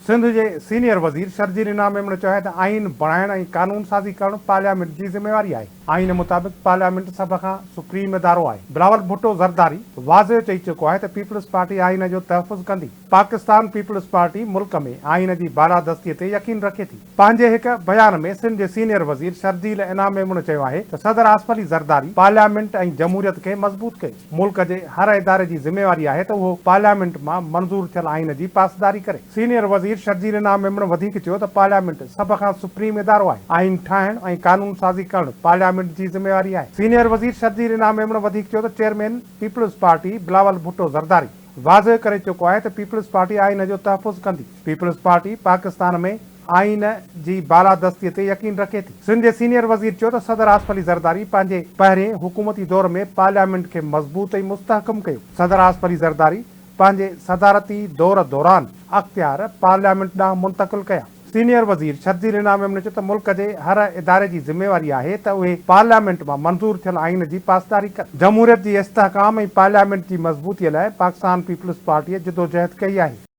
سنڌ جي سينيئر وزير شرجيل انعام ميمڻ چيو آهي ته آئين بڻائڻ ۽ قانون سازي ڪرڻ پارليامينٽ جي ذميواري آهي، آئين مطابق پارليامينٽ سڀ کان سپريم ادارو آهي. بلاول ڀٽو زرداري واضح چئي چڪو آهي ته پيپلز پارٽي آئين جو تحفظ ڪندي. پاڪستان پيپلز پارٽي ملڪ ۾ آئين جي بالادستي تي يقين رکي ٿي. پنهنجي هڪ بيان ۾ سنڌ جي سينيئر وزير شرجيل انعام ميمڻ چيو آهي ته صدر آصف علي زرداري پارليامينٽ ۽ جمهوريت کي مضبوط ڪيو. ملڪ جي هر اداري جي ذميواري آهي ته اهو پارليامينٽ مان منظور ٿيل آئين جي پاسداري ڪري. سينيئر وزير شرجيل انعام ميمڻ وڌيڪ چيو ته پارليامينٽ سڀ کان سپريم ادارو آهي، آئين ٺاهڻ ۽ قانون سازي ڪرڻ پارليامينٽ جي ذميواري آهي. سينيئر وزير شرجيل انعام ميمڻ وڌيڪ چيو ته chairman peoples party Bilawal Bhutto Zardari واضح ڪري چڪو آهي ته پيپلز پارٽي آئين جو تحفظ ڪندي، پيپلز پارٽي پاڪستان ۾ آئين جي بالادستي تي يقين رکي ٿي. سنڌ جي سينيئر وزير چيو ته صدر آصف علي زرداري پنهنجي پهرين حڪومتي دور ۾ پارليامينٽ کي مضبوط ۽ مستحڪم ڪيو. صدر آصف علي زرداري پنهنجي صدارتي دور دوران اختيار پارليامينٽ ڏانهن منتقل ڪيا. سينيئر وزير شرجيل انعام ميمڻ چيو ته ملڪ جي هر اداري جي ذميواري آهي ته اهي پارليامينٽ مان منظور ٿيل آئين جي پاسداري ڪن. جمهوريت جي استحڪام ۽ پارليامينٽ جي مضبوطي لاء پاڪستان پيپلز پارٽيء جدوجهد ڪئي آهي.